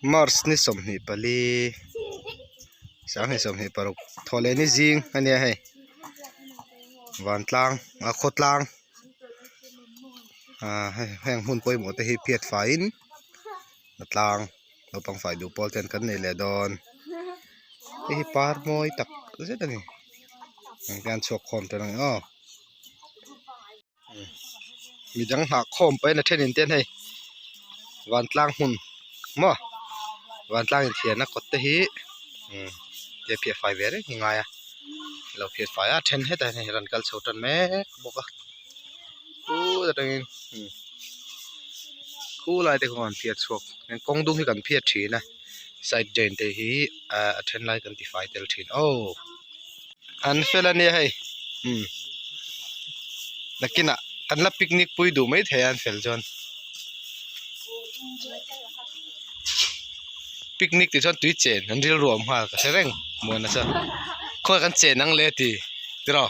March ni 24 2026 thawhleh ni zing a nia hei vantlang a khawtlang ah heng hmun pawimawh te hi phiat faiin a tlang naupang fai duh pawl ten kan nei leh dawn hei hi par mawi tak zet a ni engte an chhuak khawm ta ang aw. Midang nghah khawm pahin a thenin te hei vantlang hmun maw vantlang inthiarna kawt te hi te phiah fai ve reng hi ngai a lo phiah fai a then hetah hian hei rawn kal chho tan mek bawk a khut atangin khulai te khuan an phiat chhuak kawng dung hi kan phiat thin a side drain te hi a then lai kan tifai tel thin aw. An fel a nia hei umm nakinah kan la picnic pui duh mai thei a an fel chuan picnic tih chuan tui chen an rilru a awm nghal ka hre reng muana chuan khawnge kan chen ang le ti tiraw.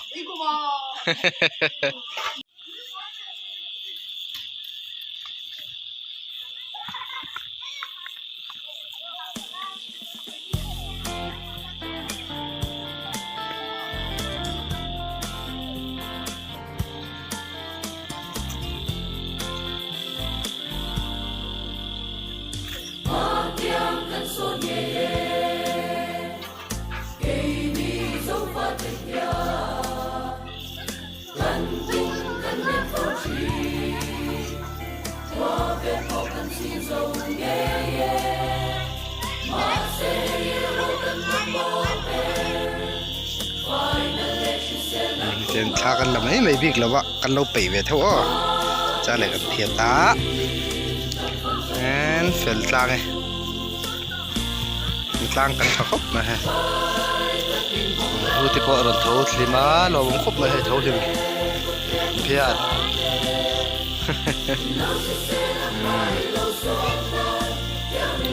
Tian thla kan la mai mai bik lo a kan lo peih ve tho aw chuan leh kan phiat a en fel tlang e tlang kan tha khawp mai hei ru te pawh a rawn tho hlim a lawm khawp mai hei tho hlim phiat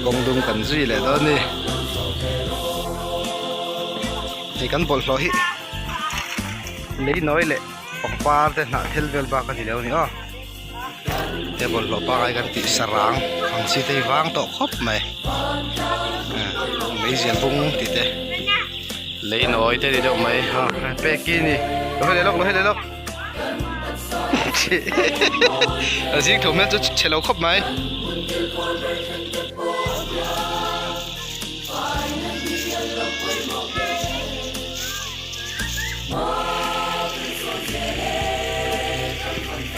kawng dum kan zui leh dawn a ni hei kan bawlhhlawh hi lei nawi leh pangpar te hnah thil vel bak a ni lo a ni aw. He bawlhhlawh pangai kan tih sarang ang chi te hi vang tawh khawp mai meizial bung tih te lei nawi te ni deuh mai ha pek ki ni lo hei leh lawk lo hei leh lawk a zing tho hmel chu chhe lo khawp mai.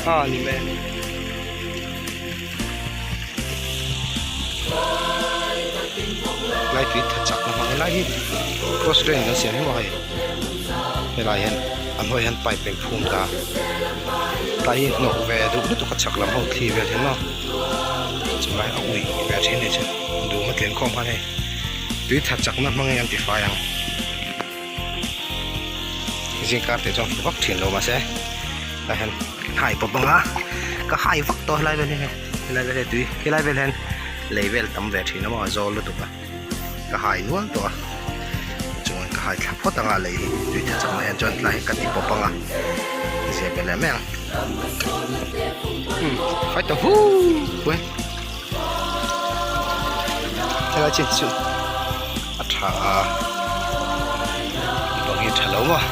A ni mai lai tui tha chak na hmang lai hi cross drain kan siam hi maw hei helai hian a hnuai hian pipe a inphum ta tlai hi hnawh ve duh lutuk a chhak lam ho thli vel hi maw chulai a uih ve thin a ni chu dum a tlen khawm khan hei tui tha chak na hmangin an tifai ang. Zing kar tih chuan vak thin lo mahse tah hian hai pawp ang a ka hai vak tawh helai vel hi hei helai vel hi tui helai vel hian lei vel tam ve thin a maw a zawl lutuk a ka hai nual tawh a chuan ka hai thla phawt ang a lei hi tui tha chak mai hian chuan tlai hi ka ti pawp ang a zia ve leh mai ang umm fai ta hu pui helai chin chu a tha a bang hi tha lo maw.